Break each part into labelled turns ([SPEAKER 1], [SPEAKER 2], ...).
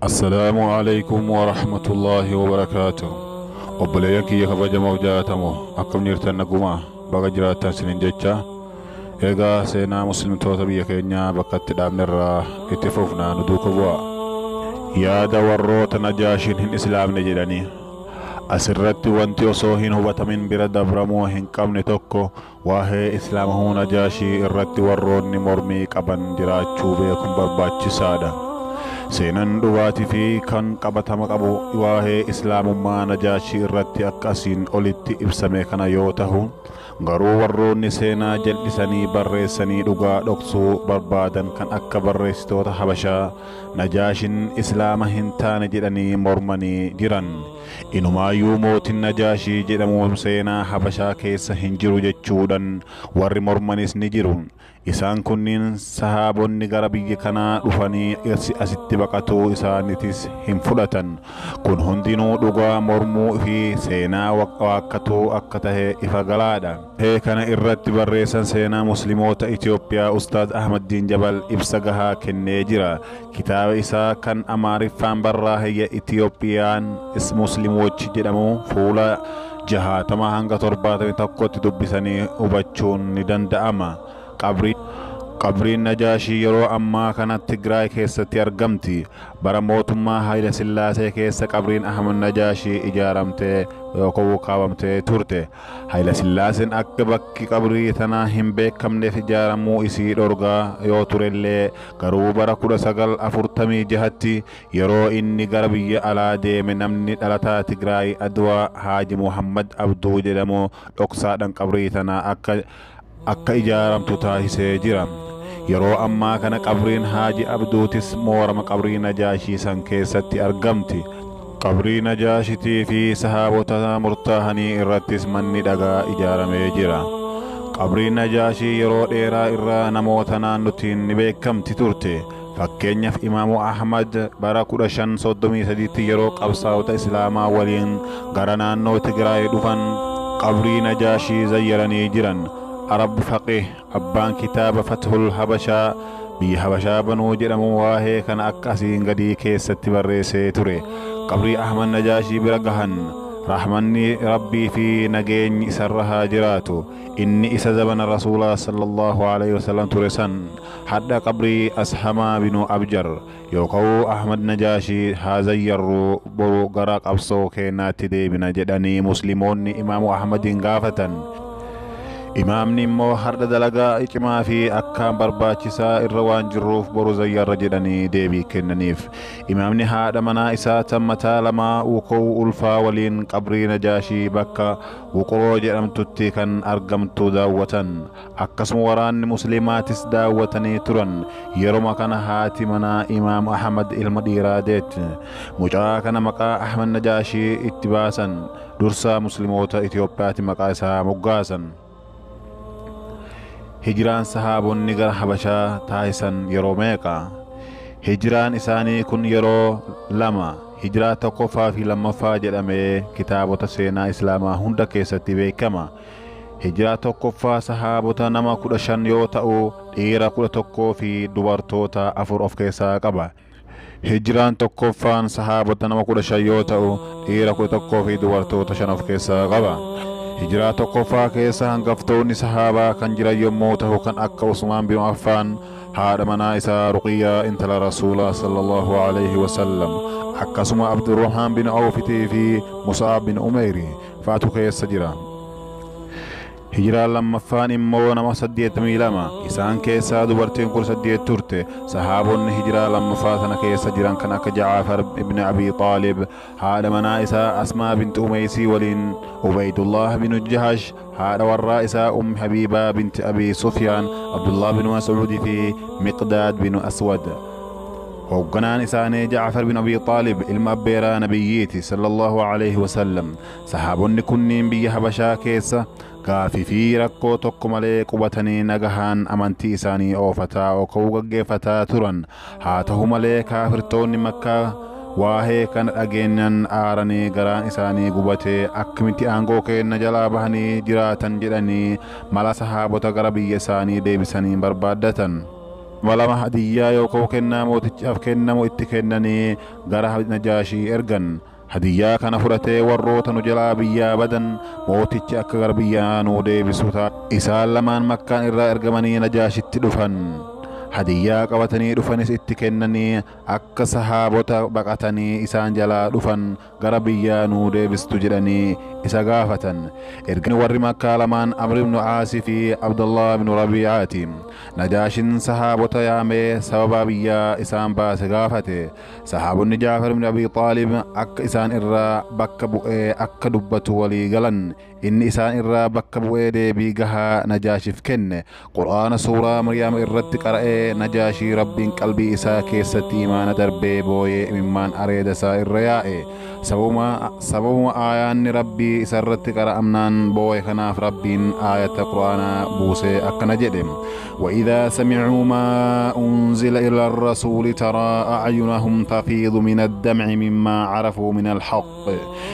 [SPEAKER 1] Assalaamu alaikum wa rahmatullaahi wa barakaatuh. Obboleeyyan kiyya kabajamoo jaallatamoo, akkam jirtan? Nagumaa? Baga jiraattan isiniin jecha. Egaa seenaa muslimtoota biyya keenyaa bakka itti dhaabnerraa itti fufnaa, nu duuka bu'a. Yaada warroota Najaashiin hin islaamne jedhanii. Asirratti wanti osoo hin hubatamin bira dabramuu hin qabne tokko, waa'ee islaamahuu Najaashii irratti warroonni mormii qaban jiraachuu beekuun barbaachisaadha. Seenaan dhugaatii fi kan qabatama qabu waa'ee islaamummaa Najaashii irratti akka asiin olitti ibsame kana yoo tahu, garuu warroonni seenaa jal'isanii barreessanii dhugaa dhoksuu barbaadan kan akka barreessitoota Habashaa Najaashin islaama hin taane jedhanii mormanii jiran. Inumaayyuu mootiin Najaashii jedhamu seenaa Habashaa keessa hin jiru jechuudhaan warri mormanis ni jiru. Isaan kunniin sahaabonni gara biyya kanaa dhufanii asitti baqatuu isaaniitis hin fudhatan. Kun hundinuu dhugaa mormuu fi seenaa waakkatuu akka tahe ifa galaadha. Kana irratti barreessan seenaa musliimoota Itoophiyaa Ustaaz Ahmaddiin Jabal ibsa gahaa kennee jira. Kitaaba isaa kan Amaariffaan barraa'e Itoophiyaan Musliimoch jedhamu fuula 60 hanga 71tti dubbisanii hubachuun ni danda'ama. Qabriin Najaashii yeroo ammaa kana Tigraay keessatti argamti. Bara mootummaa Hayila Sillaasee keessa qabriin Ahmad Najaashii ijaaramtee yookaan kaawwamtee turte. Hayila Sillaaseen akka bakki qabrii tanaa hin beekamneef ijaaramuu isii dhorgaa yoo turellee, garuu bara 1946tti yeroo inni gara biyya alaa deeme namni dhalataa Tigraay Adwaa Haaji Muhammad Abduu jedhamu dhoksaadhaan qabrii tanaa akka ijaaramtu taasisee jira. Yeroo ammaa kana qabriin Haaji Abduutis moorama qabrii Najaashii san keessatti argamti. Qabrii Najaashitii fi sahaabota murtaahanii irrattis manni dhagaa ijaaramee jira. Qabriin Najaashii yeroo dheeraa irraa namoota naannotiin ni beekamti turte. Fakkeenyaaf, Imaamu Ahmad bara 1533tti yeroo qabsaa'ota Islaamaa waliin gara naannoo Tigraay dhufan qabrii Najaashii zayyaranii jiran. Arab Faqih abbaan kitaaba Fathul Habashaa, biyya Habashaa banuu jedhamu, waa'ee kana akka asiin gadii keessatti barreessee ture. Qabrii Ahmad Najaashii bira gahan. Rahmanni Rabbii fi nageenyi isarra haa jiraatu. Inni isa zabana Rasuulaa sallallahu alaihi wasallam ture san hadha qabrii Ashamaa binu Abjar yookaan Ahmad Najaashii haa zayyarru, boru gara qabsoo keenyaatti deebina jedhanii musliimoonni Imaamu Ahmadiin gaafatan. Imaamni immoo har'a dalagaa cimaa fi akkaan barbaachisaa irra waan jirruuf boru zayyarra jedhanii deebii kennaniif. Imaamni haadha manaa isaa tan mataa lamaa wuquu ulfaa waliin qabrii Najaashii bakka Wuquroo jedhamtutti kan argamtu daawwatan. Akkasuma waraanni musliimaatis daawwatanii turan. Yeroma kana haati manaa Imaam Ahmad ilma dhiiraa deette. Mucaa kana maqaa Ahmad Najaashii itti baasan. Dursaa musliimoota Itoophiyaatti maqaa isaa moggaasan. Hijiraan sahaabonni gara Habashaa taasisan yeroo meeqa? Hijiraan isaanii kun yeroo lama, hijiraa tokkoffaa fi lammaffaa jedhamee kitaabota seenaa Islaamaa hunda keessatti beekama. Hijiraa tokkoffaa sahaabota nama 15 yoo ta'u, dhiira 11 fi dubartoota 4 of keessaa qaba. Hijiraan tokkoffaan sahaabota nama 15 yoo ta'u, dhiira 11 fi dubartoota 5 of keessaa qaba. Hijiraa tokkoffaa keessa hangaftoonni sahaabaa kan jiran yommuu ta'u, kan akka Usmaan bin Affaan, haadha manaa isaa Ruqiyyaa intala Rasuulaa sallallahu alaihi wasallam, akkasuma Abdurrahmaan bin Awfitii fi Mus'ab bin Umeyri fa'atu keessa jira. Hijiraan lammaffaan immoo nama 82. Isaan keessaa dubartiin 18 turte. Sahaabonni hijiraa lammaffaa sana keessa jiran kan akka Jaafar ibn Abi Xaalib haadha manaa isaa Asmaa binti Umeysii waliin, Ubaydullah bin Jahash haadha warraa isaa Ummi Habiibaa binti Abi Sufyaan, Abdullah bin Mas'uudii fi Miqdaad bin Aswad. Hoogganaan isaanii Jaafar bin Abi Xaalib ilma abbeeraa nabiyyiiti sallallahu alaihi wasallam. Sahaabonni kunniin biyya Habashaa keessa gaafii fi rakkoo tokko malee qubatanii nagahaan amantii isaanii oofataa yookaan gaggeeffataa turan. Haa ta'u malee, kaafirtoonni Makkaa waa'ee kana dhageenyaan aaranii garaan isaanii gubatee, akkamitti aangoo keenya jalaa bahanii jiraatan jedhanii mala sahaabota gara biyya isaanii deebisanii barbaaddatan. Lama hadiyyaa yookaan kennaa mootichaaf kennamu itti kennanii gara Najaashii ergan. Hadiyyaa kana fudhatee warroota nu jalaa biyyaa badan mootichi akka gara biyyaa nuu deebisu ta'a. Isaan lamaan Makkaan irraa ergamanii Najaashitti dhufan. Hadiyyaa qabatanii dhufanis itti kennanii akka sahaabota baqatanii isaan jalaa dhufan gara biyyaa nuu deebistu jedhanii isa gaafatan. Ergan warri Makkaa lamaan Amr ibn Aasii fi Abdullah ibn Rabiicaati. Najaashin sahaabota yaamee sababa biyyaa isaan baase gaafate. Sahaabonni Jaafar ibn Abi Xaalib akka isaan irraa bakka bu'ee akka dubbatu walii galan. Inni isaan irraa bakka bu'ee deebii gahaa Najaashiif kenne. Qur'aana suuraa Maryam irratti qara'ee Najaashii Rabbiin qalbii isaa keessatti imaana darbee booyee imimmaan areeda isaa irra yaa'e. Sababuma aayaanni Rabbii isarratti qara'amnaan booye kanaaf Rabbiin aayata Qur'aanaa buusee akkana jedhe. وإذا سمعوا ما أنزل إلى الرسول ترى أعينهم تفيض من الدمع مما عرفوا من الحق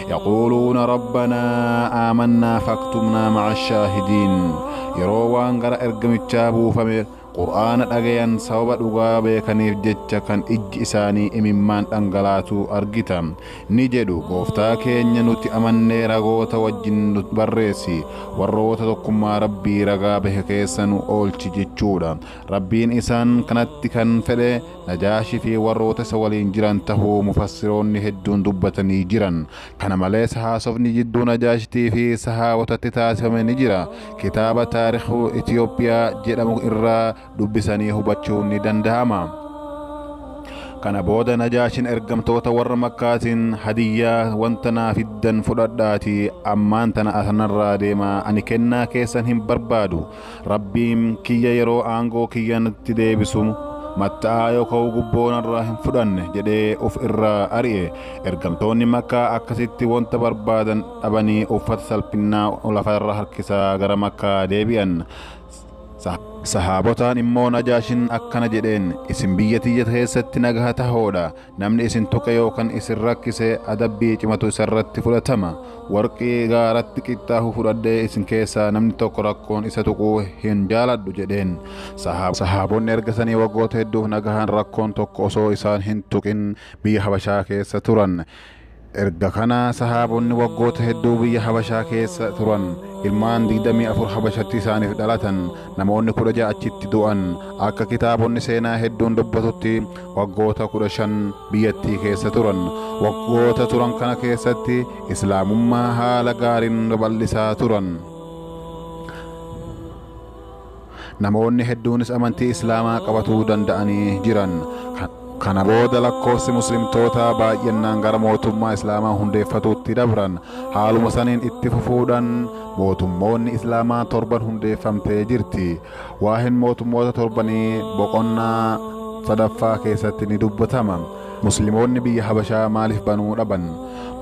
[SPEAKER 1] يقولون ربنا آمنا فاكتبنا مع الشاهدين. Yeroo waan gara ergamichaa buufame Qur'aana dhagayan sababa dhugaa beekaniif jecha kan ijji isaanii imimmaan dhangalaatu argita. Ni jedhu, gooftaa keenya nuti amannee ragoota wajjin nu barreessi, warroota tokkummaa Rabbii ragaa bahe keessa nu oolchi jechuudha. Rabbiin isaan kanatti kan fedhe Najaashii fi warroota isa waliin jiran tahuu mufassiroonni hedduun dubbatanii jiran. Kana malees haasofni jidduu Najaashitii fi sahaabotatti taasifame ni jira. Kitaaba taarikuu Itiyoophiyaa jedhamu irraa dubbisanii hubachuun ni danda'ama. Kana booda Najaashin ergamtoota warra Makkaatiin hadiyyaa wanta naa fiddan fudhadhaatii ammaan tana asanarraa deemaa, ani kennaa keessan hin barbaadu. Rabbiin kiyya yeroo aangoo kiyya natti deebisu matta'aa yookaan gubboo narraa hin fudhanne jedhee of irraa ari'e. Ergamtoonni Makkaa akkasitti wanta barbaadan dhabanii uffata salphinnaa lafarra harkisaa gara Makkaa deebi'an. Sahaabotaan immoo Najaashin akkana jedheen, isin biyya tiyya keessatti nagaha tahoodha. Namni isin tuqe yookaan isin rakkise adabbii cimatu isarratti fudhatama. Warqii gaaratti qixxaahu fudhadhee isin keessaa namni tokko rakkoon isa tuquu hin jaaladhu jedheen. Sahaabonni erga sanii waggoota hedduuf nagahaan rakkoon tokko osoo isaan hin tuqin biyya Habashaa keessa turan. Erga kana sahaabonni waggoota hedduu biyya Habashaa keessa turan. Ilmaan 24 Habashatti isaaniif dhalatan. Namoonni 16 achitti du'an. Akka kitaabonni seenaa hedduun dubbatutti waggoota 15 biyyattii keessa turan. Waggoota turan kana keessatti Islaamummaa haala gaariin babal'isaa turan. Namoonni hedduunis amantii Islaamaa qabatuu danda'anii jiran. Kana booda lakkoofsi muslimtoota baay'inaan gara mootummaa Islaamaa hundeeffatuutti dabran. Haaluma saniin itti fufuudhaan mootummoonni Islaamaa torban hundeeffamtee jirti. Waa'een mootummoota torbanii boqonnaa sadaffaa keessatti ni dubbatama. Musliimoonni biyya Habashaa maaliif banuu dhaban?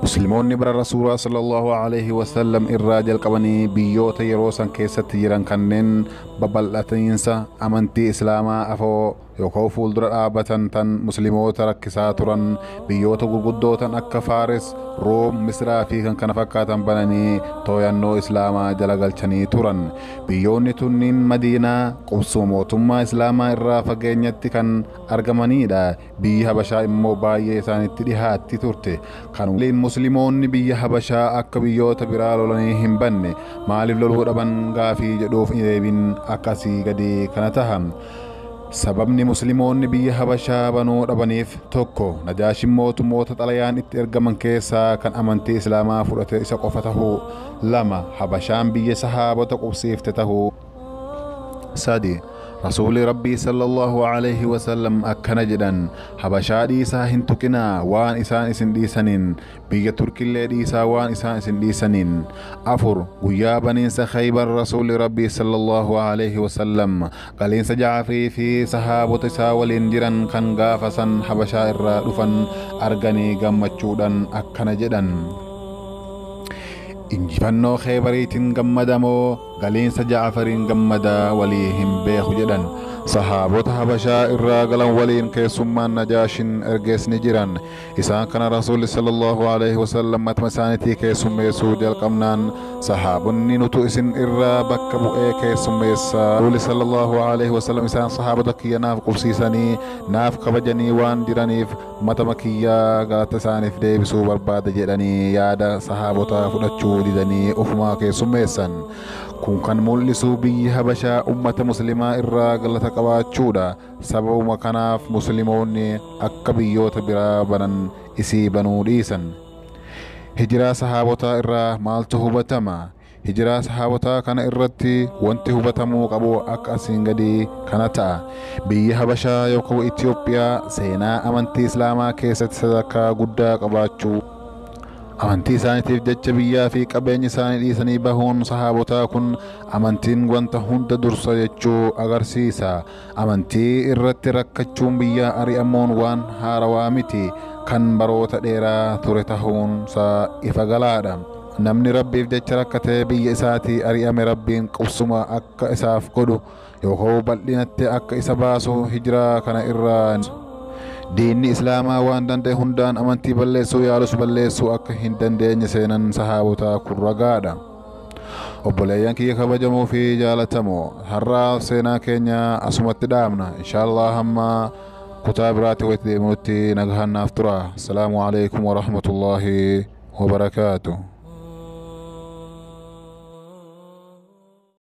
[SPEAKER 1] Musliimoonni bara Rasuulaa sallallahu alaihi wasallam irraa jalqabanii biyyoota yeroo san keessatti jiran kanneen babal'atiinsa amantii Islaamaa afoo yookaan fuuldura dhaabatan tan musliimoota rakkisaa turan biyyoota gurguddootan akka Faaris, Room, Misraa fi kan kana fakkaatan bananii tooyannoo Islaamaa jala galchanii turan. Biyyoonni tunniin Madiinaa qubsuma mootummaa Islaamaa irraa fageenyatti kan argamanidha. Biyyi Habashaa immoo baay'ee isaanitti dhihaatti turte. Kan waliin musliimoonni biyya Habashaa akka biyyoota biraa lolanii hin banne maaliif loluu dhaban gaafii jedhuuf deebiin akkasii gadi kana taha. Sababni musliimoonni biyya Habashaa banuu dhabaniif tokko, Najaashin mootummoota xalayaan itti ergaman keessaa kan amantii Islaamaa fudhate isa qofa tahuu. 2, Habashaan biyya sahaabota qubsiifte tahuu. 3, Rasuulli Rabbii sallallahu alaihi wasallam akkana jedhan, Habashaa dhiisaa hin tuqinaa waan isaan isin dhiisaniin, biyya Turkillee dhiisaa waan isaan isin dhiisaniin. 4, guyyaa baniinsa Khaybar Rasuulli Rabbii sallallahu alaihi wasallam qaliinsa Jaafarii fi sahaabota isaa waliin jiran kan gaafa san Habashaa irraa dhufan arganii gammachuudhaan akkana jedhan. Injifannoo Khaybariitiin gammadamoo galiinsa Jaafariin gammadaa walii hin beeku jedhan. Sahaabota Habashaa irraa galan waliin keessummaan Najaashin ergees ni jiran. Isaan kana Rasuulli sallallahu alaihi wasallam matuma isaaniitii keessummeessuu jalqabnaan sahaabonni nutu isin irraa bakka bu'ee keessummeessa. Rasuulli sallallahu alaihi wasallam isaan sahaabota kiyya naaf qubsiisanii naaf kabajanii waan jiraniif matama kiyyaa galata isaaniif deebisuu barbaada jedhanii yaada sahaabota fudhachuu didanii ofumaa keessummeessan. Kun kan mul'isu biyyi Habashaa ummata muslimaa irraa galata qabaachuudha. Sababuma kanaaf musliimoonni akka biyyoota biraa banan isii banuu dhiisan. Hijiraa sahaabotaa irraa maaltu hubatama? Hijiraa sahaabotaa kana irratti wanti hubatamuu qabu akka asiin gadii kana ta'a. Biyyi Habashaa yookaan Itoophiyaa seenaa amantii Islaamaa keessatti sadarkaa guddaa qabaachuu amantii isaaniitiif jecha biyyaa fi qabeenya isaanii dhiisanii bahuun sahaabotaa kun amantiin wanta hunda dursa jechuu agarsiisa. Amantii irratti rakkachuun biyyaa ari'amuun waan haarawaa miti, kan baroota dheeraa ture tahuunsaa ifa galaadha. Namni Rabbiif jecha rakkatee biyya isaatii ari'ame Rabbiin qubsuma akka isaaf godhu yookaan bal'inatti akka isa baasu hijiraa kana irraa diinni Islaamaa waan danda'e hundaan amantii balleessuu yaalus balleessuu akka hin dandeenye seenan sahaabotaa kun ragaadha. Obboleeyyan kiyya kabajamoo fi jaalatamoo, har'aaf seenaa keenya asumatti dhaabna. Inshaallah hamma kutaa biraatti walitti deebinutti nagahaan naaf tura. Assalaamu alaikum warahmatullaahi wabarakaatuh.